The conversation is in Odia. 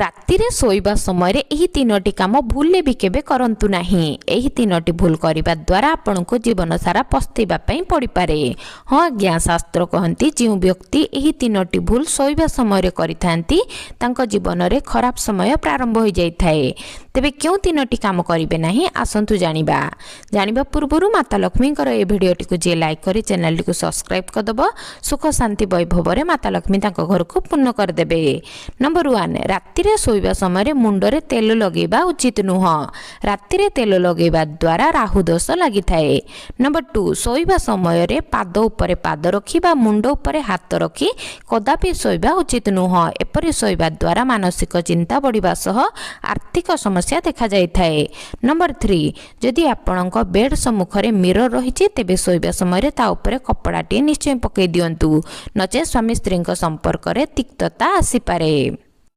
ରାତିରେ ଶୋଇବା ସମୟରେ ଏହି ତିନୋଟି କାମ ଭୁଲରେ ବି କେବେ କରନ୍ତୁ ନାହିଁ। ଏହି ତିନୋଟି ଭୁଲ କରିବା ଦ୍ୱାରା ଆପଣଙ୍କୁ ଜୀବନ ସାରା ପସ୍ତେଇବା ପାଇଁ ପଡ଼ିପାରେ। ହଁ ଆଜ୍ଞା, ଶାସ୍ତ୍ର କହନ୍ତି ଯେଉଁ ବ୍ୟକ୍ତି ଏହି ତିନୋଟି ଭୁଲ ଶୋଇବା ସମୟରେ କରିଥାନ୍ତି, ତାଙ୍କ ଜୀବନରେ ଖରାପ ସମୟ ପ୍ରାରମ୍ଭ ହୋଇଯାଇଥାଏ। ତେବେ କେଉଁ ତିନୋଟି କାମ କରିବେ ନାହିଁ, ଆସନ୍ତୁ ଜାଣିବା। ଜାଣିବା ପୂର୍ବରୁ ମାତା ଲକ୍ଷ୍ମୀଙ୍କର ଏ ଭିଡ଼ିଓଟିକୁ ଯିଏ ଲାଇକ୍ କରି ଚ୍ୟାନେଲଟିକୁ ସବସ୍କ୍ରାଇବ୍ କରିଦେବ, ସୁଖ ଶାନ୍ତି ବୈଭବରେ ମାତା ଲକ୍ଷ୍ମୀ ତାଙ୍କ ଘରକୁ ପୂର୍ଣ୍ଣ କରିଦେବେ। ନମ୍ବର 1, ରାତିରେ ଶୋଇବା ସମୟରେ ମୁଣ୍ଡରେ ତେଲ ଲଗେଇବା ଉଚିତ ନୁହଁ। ରାତିରେ ତେଲ ଲଗେଇବା ଦ୍ୱାରା ରାହୁ ଦୋଷ ଲାଗିଥାଏ। ନମ୍ବର 2, ଶୋଇବା ସମୟରେ ପାଦ ଉପରେ ପାଦ ରଖି ବା ମୁଣ୍ଡ ଉପରେ ହାତ ରଖି କଦାପି ଶୋଇବା ଉଚିତ ନୁହଁ। ଏପରି ଶୋଇବା ଦ୍ୱାରା ମାନସିକ ଚିନ୍ତା ବଢ଼ିବା ସହ ଆର୍ଥିକ ସମସ୍ୟା ଦେଖାଯାଇଥାଏ। ନମ୍ବର 3, ଯଦି ଆପଣଙ୍କ ବେଡ୍ ସମ୍ମୁଖରେ ମିରର ରହିଛି, ତେବେ ଶୋଇବା ସମୟରେ ତା ଉପରେ କପଡ଼ାଟିଏ ନିଶ୍ଚୟ ପକାଇ ଦିଅନ୍ତୁ, ନଚେତ୍ ସ୍ୱାମୀ ସ୍ତ୍ରୀଙ୍କ ସମ୍ପର୍କରେ ତିକ୍ତତା ଆସିପାରେ।